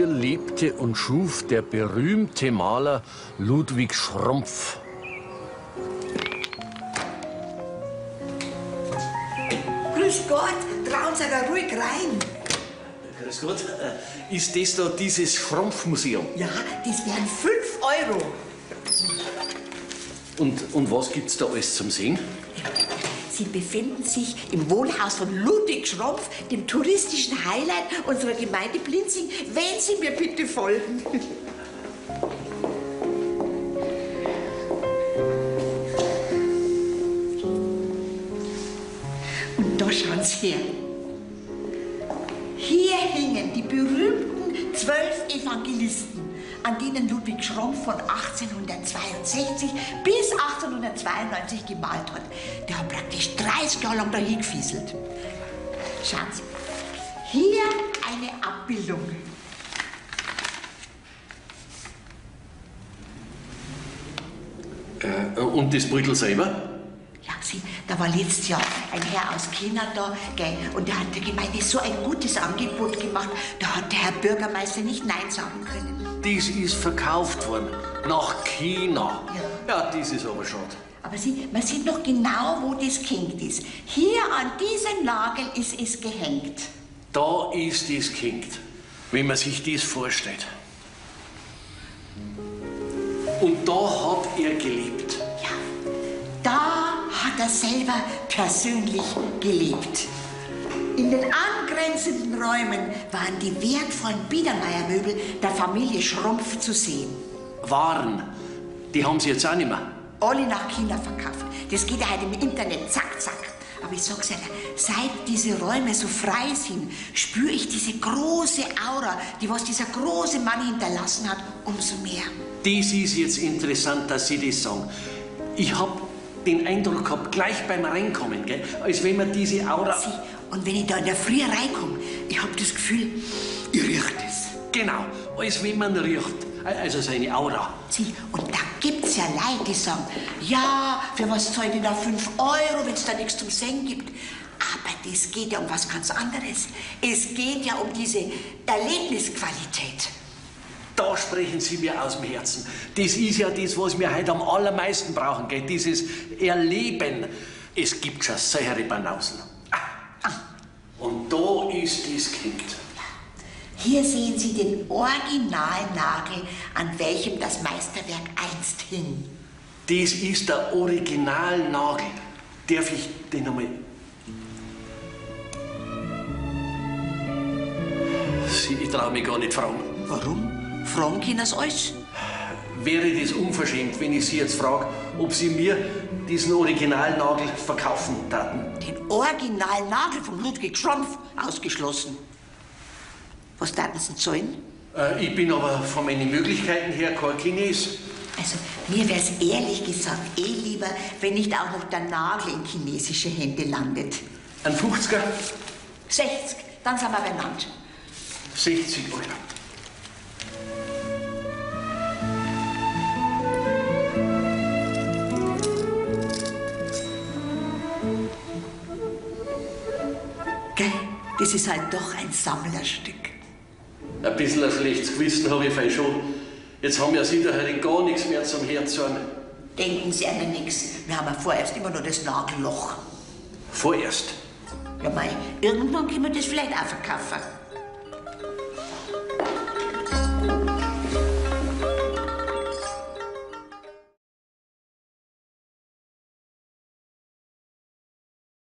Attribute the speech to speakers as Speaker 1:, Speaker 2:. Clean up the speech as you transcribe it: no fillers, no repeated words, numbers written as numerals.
Speaker 1: Hier lebte und schuf der berühmte Maler Ludwig Schrumpf.
Speaker 2: Grüß Gott, trauen Sie da ruhig rein.
Speaker 1: Grüß Gott, ist das da dieses Schrumpfmuseum?
Speaker 2: Ja, das wären 5 Euro.
Speaker 1: Und was gibt's da alles zum Sehen?
Speaker 2: Sie befinden sich im Wohnhaus von Ludwig Schrumpf, dem touristischen Highlight unserer Gemeinde Blinzing. Wenn Sie mir bitte folgen. Und da schauen Sie her. Hier hingen die berühmten 12 Evangelisten, an denen Ludwig Schrumpf von 1862 bis 1892 gemalt hat. Der hat praktisch 30 Jahre lang da hingefieselt. Schauen Sie, hier eine Abbildung.
Speaker 1: Und das Beutel selber?
Speaker 2: Ja, Sie, da war letztes Jahr ein Herr aus China da, gell, und der hat der Gemeinde so ein gutes Angebot gemacht, da hat der Herr Bürgermeister nicht Nein sagen können.
Speaker 1: Das ist verkauft worden, nach China.
Speaker 2: Ja.
Speaker 1: Ja, das ist aber schade.
Speaker 2: Aber Sie, man sieht noch genau, wo das gehängt ist. Hier an diesem Nagel ist es gehängt.
Speaker 1: Da ist es gehängt, wenn man sich das vorstellt. Und da hat er gelebt.
Speaker 2: Ja, da hat er selber persönlich gelebt. In den angrenzenden Räumen waren die wertvollen Biedermeiermöbel der Familie Schrumpf zu sehen.
Speaker 1: Waren? Die haben sie jetzt auch nicht mehr?
Speaker 2: Alle nach China verkauft. Das geht ja heute im Internet, zack, zack. Aber ich sag's Ihnen, seit diese Räume so frei sind, spüre ich diese große Aura, die was dieser große Mann hinterlassen hat, umso mehr.
Speaker 1: Das ist jetzt interessant, dass Sie das sagen. Ich hab den Eindruck gehabt, gleich beim Reinkommen, gell, als wenn man diese Aura...
Speaker 2: Sie, und wenn ich da in der Früh reinkomme, ich hab das Gefühl, ich riech das.
Speaker 1: Genau, als wenn man riecht, also seine Aura.
Speaker 2: Sie, und da gibt's ja Leute, die sagen, ja, für was zahl ich denn da 5 Euro, wenn's da nichts zum Sehen gibt. Aber das geht ja um was ganz anderes. Es geht ja um diese Erlebnisqualität.
Speaker 1: Da sprechen Sie mir aus dem Herzen. Das ist ja das, was wir heute am allermeisten brauchen, gell? Dieses Erleben. Es gibt schon solche Banausen. Ah. Und da ist das Kind.
Speaker 2: Ja. Hier sehen Sie den Originalnagel, an welchem das Meisterwerk einst hing.
Speaker 1: Das ist der Originalnagel. Darf ich den einmal... Sie, ich trau mich gar nicht fragen.
Speaker 2: Warum? Fragen können Sie alles.
Speaker 1: Wäre das unverschämt, wenn ich Sie jetzt frage, ob Sie mir diesen Originalnagel verkaufen taten?
Speaker 2: Den Originalnagel vom Ludwig Schrumpf ausgeschlossen. Was taten Sie denn zahlen?
Speaker 1: Ich bin aber von meinen Möglichkeiten her kein Chines.
Speaker 2: Also, mir wär's ehrlich gesagt eh lieber, wenn nicht auch noch der Nagel in chinesische Hände landet.
Speaker 1: Ein 50er?
Speaker 2: 60, dann sind wir beieinander.
Speaker 1: 60 Euro.
Speaker 2: Gell? Das ist halt doch ein Sammlerstück.
Speaker 1: Ein bisschen ein schlechtes Gewissen habe ich vielleicht schon. Jetzt haben ja Sie da heute gar nichts mehr zum Herzauen.
Speaker 2: Denken Sie an nichts. Wir haben ja vorerst immer nur das Nagelloch.
Speaker 1: Vorerst?
Speaker 2: Ja mei, irgendwann können wir das vielleicht auch verkaufen.